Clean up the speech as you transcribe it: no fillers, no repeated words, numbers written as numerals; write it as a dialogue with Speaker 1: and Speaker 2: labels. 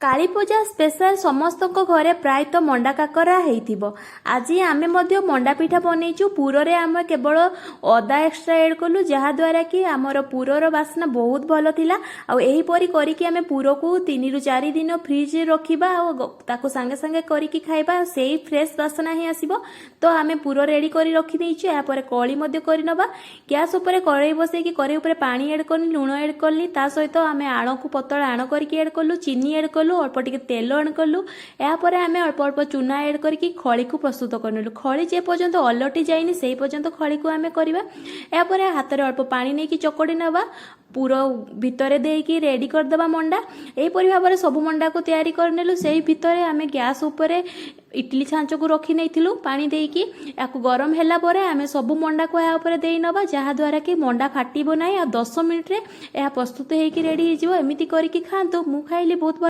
Speaker 1: Kali Puja special ସମସ୍ତଙ୍କ ଘରେ ପ୍ରାୟତଃ ମଣ୍ଡା କାକରା ହେଇଥିବ। ଆଜି ଆମେ ମଧ୍ୟ ମଣ୍ଡା ପିଠା ବନେଇଛୁ। ପୁରରେ ଆମେ କେବଳ ଅଦା ଏକ୍ସଟ୍ରା ଏଡ୍ କଲୁ, ଯାହାଦ୍ୱାରା କି ଆମର ପୁରର ବାସ୍ନା ବହୁତ ଭଲ ଥିଲା। ଆଉ ଏହିପରି କରିକି ଆମେ ପୁରକୁ 3ରୁ 4 ଦିନ ଫ୍ରିଜରେ ରଖିବା ଆଉ ତାକୁ ସାଙ୍ଗେ ସାଙ୍ଗେ କରିକି ଖାଇବା, ଆଉ ସେଇ ଫ୍ରେଶ୍ ବାସ୍ନା ହିଁ ଆସିବ। ତ ଆମେ ପୁର ରେଡ଼ି କରି ରଖିଦେଇଛୁ। ଏହାପରେ ଖଳି ମଧ୍ୟ କରିନେବା। ଗ୍ୟାସ୍ ଉପରେ କଡ଼େଇ ବସେଇକି କଡ଼େଇ ଉପରେ ପାଣି ଏଡ୍ କଲି, ଲୁଣ ଏଡ୍ କଲି। ତା ସହିତ ଆମେ ଆଣକୁ ପତଳା ଆଣ କରିକି ଏଡ୍ କଲୁ, ଚିନି ଏଡ୍ କଲୁ, ଅଳ୍ପ ଟିକେ ତେଲ ଏଡ୍ କଲୁ। ଏହାପରେ ଆମେ ଅଳ୍ପ ଅଳ୍ପ ଚୁନା ଏଡ୍ କରିକି ଖଳିକୁ ପ୍ରସ୍ତୁତ କରିନେଲୁ। ଖଳି ଯେ ପର୍ଯ୍ୟନ୍ତ ଅଲଟି ଯାଇନି, ସେଇ ପର୍ଯ୍ୟନ୍ତ ଖଳିକୁ ଆମେ କରିବା। ଏହାପରେ ହାତରେ ଅଳ୍ପ ପାଣି ନେଇକି ଚକଟି ନେବା, ପୁର ଭିତରେ ଦେଇକି ରେଡ଼ି କରିଦେବା ମଣ୍ଡା। ଏହିପରି ଭାବରେ ସବୁ ମଣ୍ଡାକୁ ତିଆରି କରିନେଲୁ। ସେଇ ଭିତରେ ଆମେ ଗ୍ୟାସ୍ ଉପରେ ଇଟିଲି ଛାଞ୍ଚକୁ ରଖି ନେଇଥିଲୁ ପାଣି ଦେଇକି। ଏହାକୁ ଗରମ ହେଲା ପରେ ଆମେ ସବୁ ମଣ୍ଡାକୁ ଏହା ଉପରେ ଦେଇ ନେବା, ଯାହାଦ୍ୱାରା କି ମଣ୍ଡା ଫାଟିବ ନାହିଁ ଆଉ 10 ମିନିଟ୍ରେ ଏହା ପ୍ରସ୍ତୁତ ହେଇକି ରେଡ଼ି ହେଇଯିବ। ଏମିତି କରିକି ଖାଆନ୍ତୁ। ମୁଁ ଖାଇଲି, ବହୁତ ଭଲ।